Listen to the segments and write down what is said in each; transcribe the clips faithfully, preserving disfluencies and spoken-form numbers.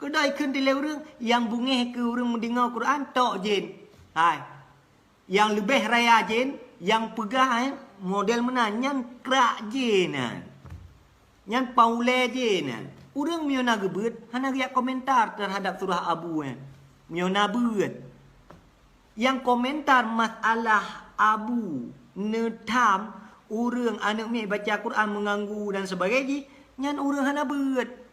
Beudôh ikheun dilèe ureuëng nyang beungéh keu ureuëng meudeungoe Quran tok jén. Hai. Nyang leubeh raya jén, nyang peugah, eh, model meunan nyan krak jén nyan. Nyan paulée jén nyan. Ureuëng meunyoe na geubeuet hana geujak komentar teuhadab surah Abu nyan. Meunyoe na beuet. Nyang komentar masalah Abu neutham ureuëng aneuk miet baca Quran meuganggu dan sebagainya jih, nyan ureuëng hana beuet.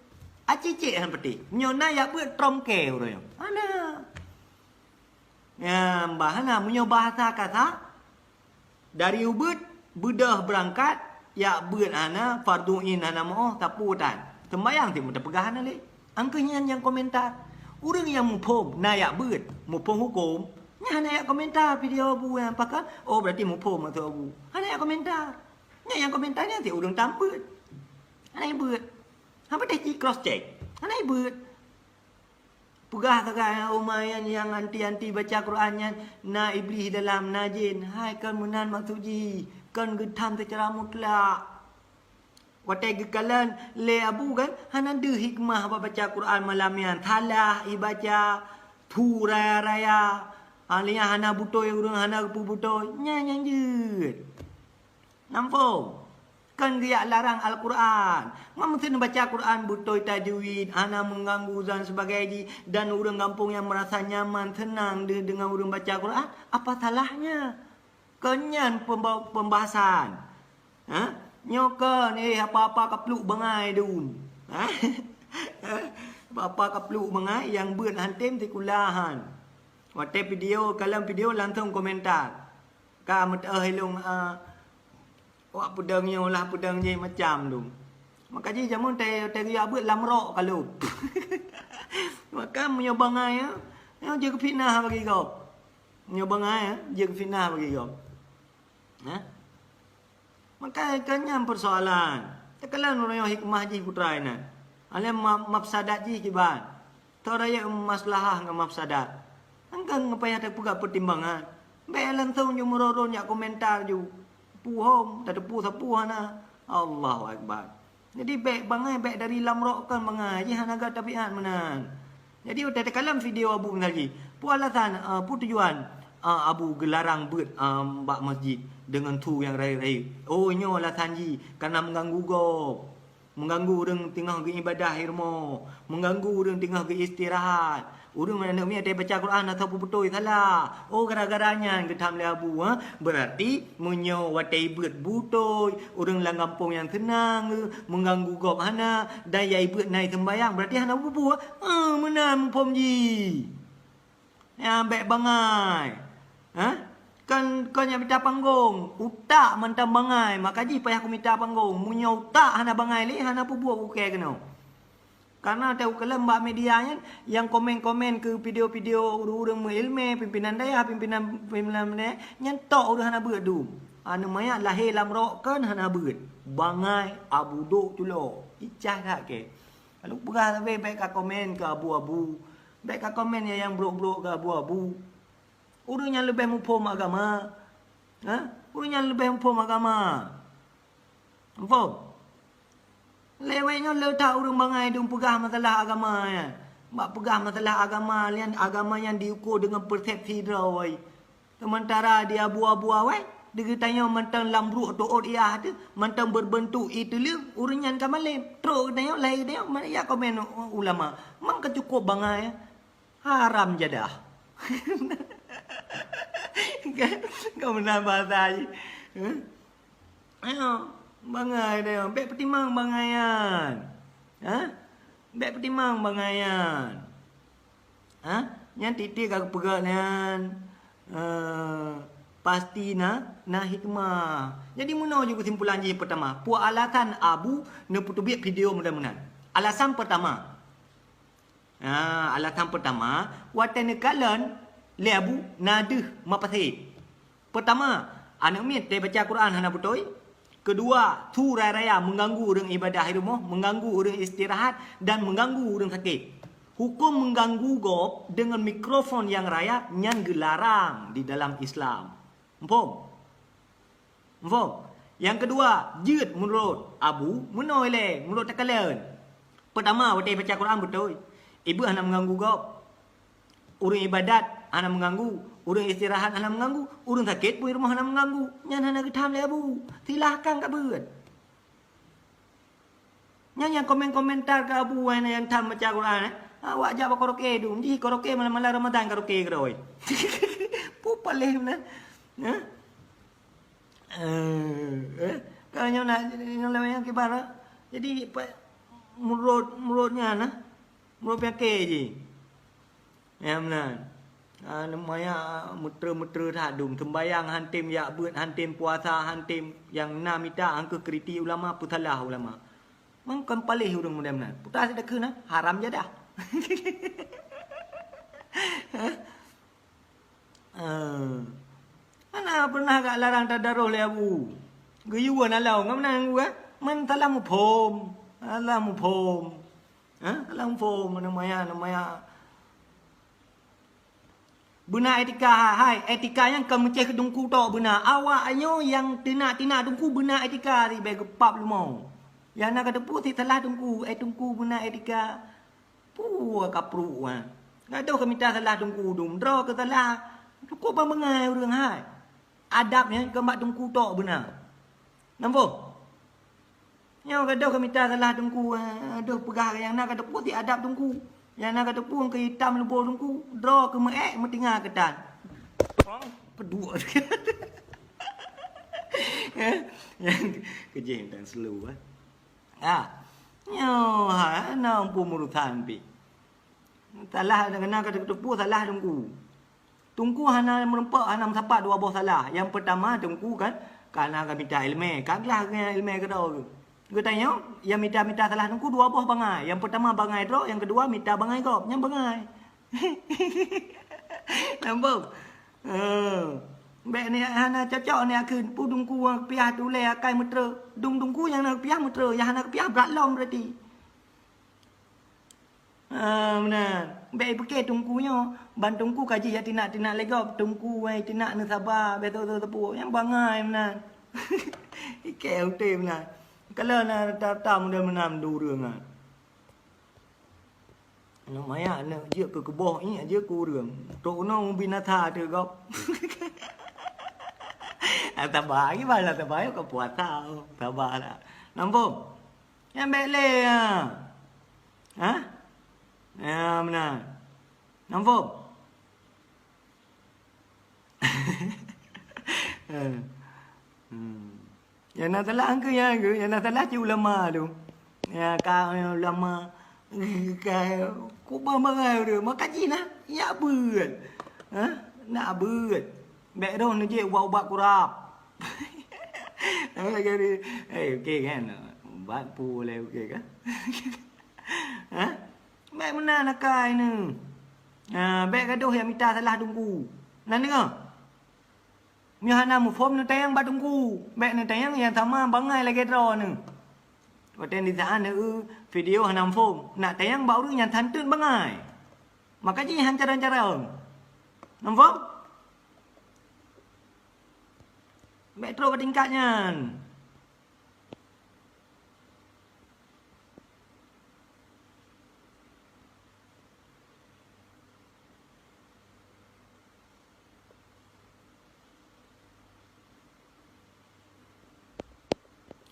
Acicek han peutéh. Meunyoe na yak beuet tromke ureuëng nyoe. Hana. Nyang bah hana meunyoe bahasa kasa, dari ubeuet beudôh beurangkat, yak beuet hana, fardu ain hana meuoh, sapeue tan. Seumbayang cit meutepeugah hana lé. Angkeuh nyan nyang komentar. Ureuëng nyang muphom na yak beuet, muphom huköm, nyan hana yak komentar video Abu nyan pakon, oh berarti muphom maksud Abu. Hana yak komentar. Nyan nyang komentar nyan cit ureuëng tam beuet. Hana yak beuet. Hana peutéh ci cross check. Hana yak beuet. Peugah sagai, "Uma nyan nyang anti-anti baca Quran nyan na iblih dalam, na jén." Hai, kon meunan maksud jih, kon geutham seucara mutlak. Watée geukalon lé Abu kan, hana deuh hikmah bak baca Quran malam nyan. Salah ibaca, thu raya-raya. Ha, lé nyan hana beutôi ureuëng, hana geupeubeutôi. Nyan nyang jeuet. Namphom. Kon geujak larang Al-Quran. Meuseuti baca Quran beutôi tajwid, hana mengganggu dan sebagainya jih, dan ureuëng gampông nyang merasa nyaman, senang de-, dengan ureuëng baca Quran, apa salahnya? Kon nyan pemba-, pembahasan. Ha? Nyoe kon, eh, apa-apa kapluk bangai dum. Ha? Apa-apa kapluk bangai nyang beuet han tem sikulahan. Watée video, kalon video langsung komentar. Ka meuteueh ilong, a, wak peudong nyoe lah peudong jih macam tu. Maka jih jameun teu-, teugeujak beuet lam rok ka lheueh. Maka meunyoe bangai, a, nyoe jeuet keu fitnah bagi gob. Meunyoe bangai, a, jeuet keu fitnah bagi gob. Ha? Maka kon nyan persoalan. Teukalon uroe nyoe hikmah jih putra inan. Alèh ma-, mafsadat jih kiban. Teu rayeuk maslahah ngon mafsadat. Angkang payah tapeugah pertimbangan. Bèk langsung ju meururôn jak komentar ju. Puhom, tateupeue sapeue hana. Allahu Akbar. Jadi bèk bangai, bèk dari lam rok kon bangai. Jih hana gata tabiat meunan. Jadi watèe takalon video Abu misalji, peue alasan, eh, peue tujuan, eh, Abu geularang beuet, eh, bak masjid deungon su nyang rayeuk-rayeuk? Oh, nyoe alasan jih, kareuna meuganggu gob. Meuganggu ureueng teungoh geuibadah i rumoh, meuganggu ureueng teungoh geuistirahat. Ureueng aneuk miet watèe baca Quran hana soe peubeutôi salah. Oh, gara-gara nyan geutham lé Abu, ha? Beurati meunyoe watèe ibeuet beutôi, ureueng lam gampông nyang seunang, meuganggu gob hana, dan nyang ibeuet na iseumbayang, beurati hana peue-peue. Eh, meunan muphom jih. Nyan bèk bangai. Ha? Kon, kon nyang mita panggong, utak mantong bangai, maka jih payah kumita panggong. Meunyoe utak hana bangai lé, hana peubuet kukée keunoe. Kareuna teukalon bak media nyan, nyang komen-komen keu video-video ureueng-ureueng meuileumèe, pimpinan dayah, pimpinan, pimpinan, nyan tok ureueng hana beuet dum. Aneuk manyak lahé lam rok kon hana beuet. Bangai, Abu dok culo. Icah that kée. Lalu peugah sabe bèk ka komen keu abu-abu. Bèk ka komen nyang, nyang brok-brok keu abu-abu. Ureueng nyang leubeh muphom agama. Ha? Ureueng nyang leubeh muphom agama. Muphom? Lewat nyoe le that ureueng bangai dum peugah masalah agama nyan. Bak peugah masalah agama nyan, agama nyan diukur deungon persepsi droe. Seumantara di abu-abu awai, di geutanyoe mantong lam bruek teuôt yah teuh, mantong beureubeuntôk ié teuleueng, ureueng nyan ka malém. Trok geutanyoe, lahé geutanyoe, ma-, ya komen u-, ulama. Mang ka cukôp bangai, haram jadah. Ka, ka meunan bahasa jih. Hah? Ayo, bangai geutanyoe, bèk peutimang bangai nyan. Hah? Bèk peutimang bangai nyan. Ha? Nyan tieb-tieb ka geupeugah nyan, eh, pasti na, na hikmah. Jadi, meunoe ju keusimpulan jih peutama. Peue alasan Abu neupeuteubiet video meunan-meunan? Alasan peutama. Ha, alasan peutama, watèe neukalon lé Abu na deuh meupaséh. Peutama, aneuk miet watèe baca Quran hana beutôi. Keudua, su raya-raya meuganggu ureueng ibadah i rumoh, meuganggu ureueng istirahat, dan meuganggu ureueng sakét. Hukôm meuganggu gob deungon mikrofon nyang raya nyan geularang di dalam Islam. Muphom? Muphom? Nyang keudua, jeuet meunurot Abu, meunoe lé meunurot takalon. Peutama, watèe baca Quran beutôi. Ibeuk hana meuganggu gob. Ureuëng ibadat hana meuganggu, ureuëng istirahat hana meuganggu, ureuëng sakét pun di rumoh hana meuganggu. Nyan hana geutham lé Abu. Silahkan ka beuet. Nyan nyang komen-komentar keu Abu, eh, nyang tham baca Quran, eh. Awak jak bak karaoke dum, jih karaoke malam-malam Ramadan karaoke keudroe. Pu paléh meunan. Eh? Eh, eh. Ka nyoe na, nyoe lawét nyang kiban, eh. Jadi, pa-, murot, murot nyan, eh. Murot peunyakét jih. Nyang meunan. Ah, neumaya meutre-meutre that dum. Seumbayang han tem, jak beuet han tem, puasa han tem. Nyang na mita han kheueh kritik ulama, peusalah ulama. Mangkon paléh ureuëng model meunan. Putra sidakeu na, haram jadah. Ah. Hana pernah gak larang tadaroh lé Abu. Geuyue na lom, ngon meunan Abu, eh? Men salah muphom. Salah muphom. Ha? Salah muphom, mana maya, mana maya. Beuna etika hai, hai. Etika nyang ka meucéh keu teungku tok beuna. Awak nyoe nyang tinak-tinak teungku beuna etika ribée geupap lumo. Nyang na ka teupeu si salah teungku, eh teungku beuna etika. Puh, ka pruek, ha. Gadoh keu mita salah teungku dum, droe keu salah. Cukup ban beungai ureuëng hai. Adab nyan keu bak teungku tok beuna. Nampak? Nyoe gadoh keu mita salah teungku, ha. Adoh peugah nyang na ka teupeu si adab teungku. Nyang na ka teupeu keu itam leubo teungku, droe keu meuék meutinga keutan. Peduek. Eh? Nyang keujeueng tan slow, eh. Ah, nyoe hana muphom urosan pih. Salah, na ka teupeu salah teungku. Teungku hana meureumpok, hana meusapat dua boh salah. Nyang peurtama teungku kan, ka na ka mita iéleumé, ka glah ngon iéleumé keudroe. Geutanyoe, nyang mita-mita salah teungku dua boh bangai. Nyang peurtama bangai droe, nyang keudua mita bangai gob. Nyan bangai. Nampak? Eh, bék ni hana cocok ni akheun. Peue teungku nyang piah tulée akai meutre. Dum teungku nyang na piah meutre, nyang hana piah brat lom berarti. Ah, meunan. Bék ipiké teungku nyoe. Ban teungku ka jih ya tinak-tinak lé gob. Teungku wai tinak neusaba, bék tho-tho teupeu. Nyang bangai meunan. Ikée ute meunan. Kalau na rata-rata model meunan dua ureuëng ah. Aneuk maya aneuk jeuet keu keuboh, ié jeuet keu ureuëng. Trok keunoe binasa teuk gob. Ah, saba, gimana saba, ka puasa. Saba lah. Nampak? Nyang bék lé, ha. Ha? Ya, meunan. Nampak? Eh. Hmm. Nyang na salah angkeu, nyang angkeu, nyang na salah cit ulama tu. Ya, ka ulama, ka kubah bangai ureuëng, maka jih nah, nyak beuet. Ha? Nak beuet. Bék roh neujép ubat-ubat kurab. Lagée ni, eh, okey kan? Ubat pu lé okey kan? Ha? Bék meunan akai neu. Ha, bék gadoh nyang mita salah teungku. Na deungoe? Meunyoe hana muphom neutanyong bak teungku. Bék neutanyong nyang sama bangai lagée droeneuh. Watée di saát neu video hana muphom, nak tanyong bak ureuëng nyang tanteun bangai. Maka jih han carông-carông. Nampak? Bék trok bak tingkat nyan.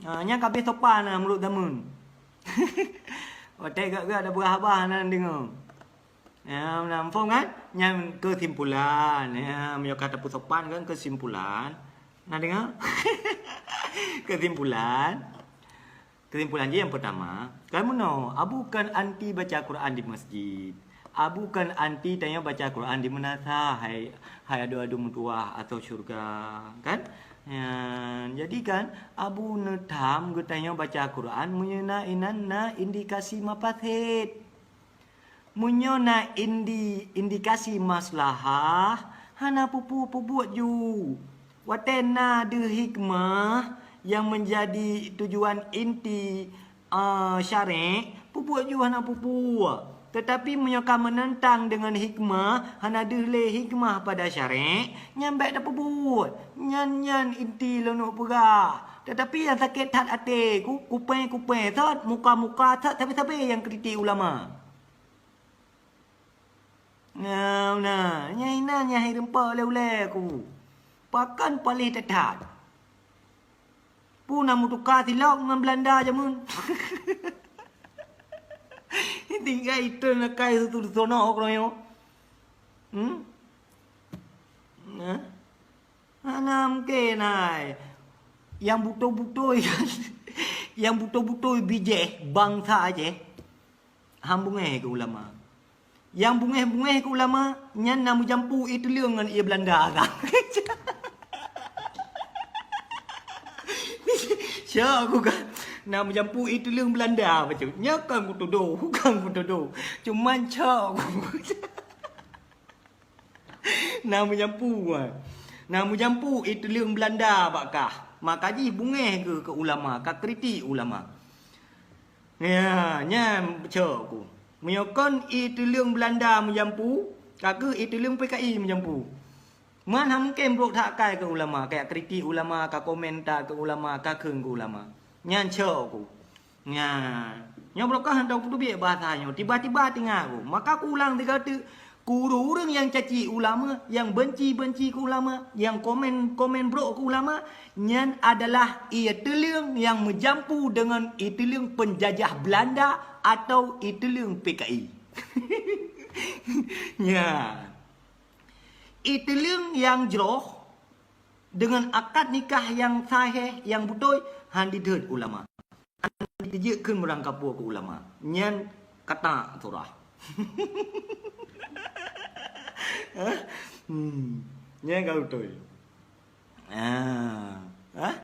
Ha, nyan ka abéh sopan na meunurot Damun. Watée gak-gak ada peugah haba hana deungoe. Ya, na muphom kan? Nyan keusimpulan. Ya, meunyoe ka tapeusopan kan keusimpulan. Na deungoe? Keusimpulan. Keusimpulan jih nyang peurtama, kan meunoe, Abu kon anti baca Quran di masjid. Abu kon anti tanyoe baca Quran di meunasah, hai, hai adu-adu meutuwah atau syurga, kan? Nyan, jadi kan, Abu neutham geutanyoe baca Quran meunyoe na inan na indikasi mafasid. Meunyoe na indi-, indikasi maslahah, hana peue-peue peubuet ju. Watée na deuh hikmah nyang meunjadi tujuan inti, a, syarek, peubuet ju hana peue-peue. Teutapi meunyoe ka meunantang deungon hikmah, hana deuh lé hikmah pada syarek, nyan bék tapeubuet. Nyan, nyan inti lôn peugah. Teutapi nyang sakét that até ku, kupée-kupée that, muka-muka that, sabe-sabe nyang kritik ulama. Nah, nah, nyang inan nyang hai reumpa ulée-ulée ku. Pakon paléh that-that. Peue na meutuka silop ngon Beulanda jameun. Tinggai iteun akai seutu sono keudroe nyoe. Hmm? Nah. Hana mungken hai. Nyang beutôi-beutôi, nyang beutôi-beutôi bijéh bansa Aceh, han beungéh keu ulama. Nyang beungéh-beungéh keu ulama, nyan na meujampu ié tuleueng ngon ié Beulanda ka. Syok ku ka na meujampu ié tuleueng Beulanda bacut. Nyoe kon kutudoh, kon kutudoh. Cuman syok ku. Na meujampu, ah. Na meujampu ié tuleueng Beulanda bak kah. Maka jih beungéh keu, keu ulama, ka kritik ulama. Ya, nyan syok ku. Meunyoe kon ié tuleueng Beulanda meujampu, ka keuh ié tuleueng P K I meujampu. Man han mungken brok that akai keu ulama, ka kritik ulama, ka komentar keu ulama, ka kheun keu ulama. Nyan syok ku. Nyan, nyoe barokah han tau peuteubiet bahasa nyoe, tiba-tiba teuingat ku. Maka ku ulang sigoe teuk, keu ureuëng-ureuëng nyang caci ulama, nyang benci-benci keu ulama, nyang komen-komen brok keu ulama, nyan adalah ié tuleueng nyang meujampu deungon ié tuleueng peunjajah Beulanda atau ié tuleueng P K I. Nyan. Ié tuleueng nyang jroh deungon akad nikah nyang sahih, nyang beutôi, han jiteubiet ulama. Jijeuet kheun meurangkapeue keu ulama. Nyan kata surah. Hah? Hmm. Nyan ka beutôi. Ah. Hah?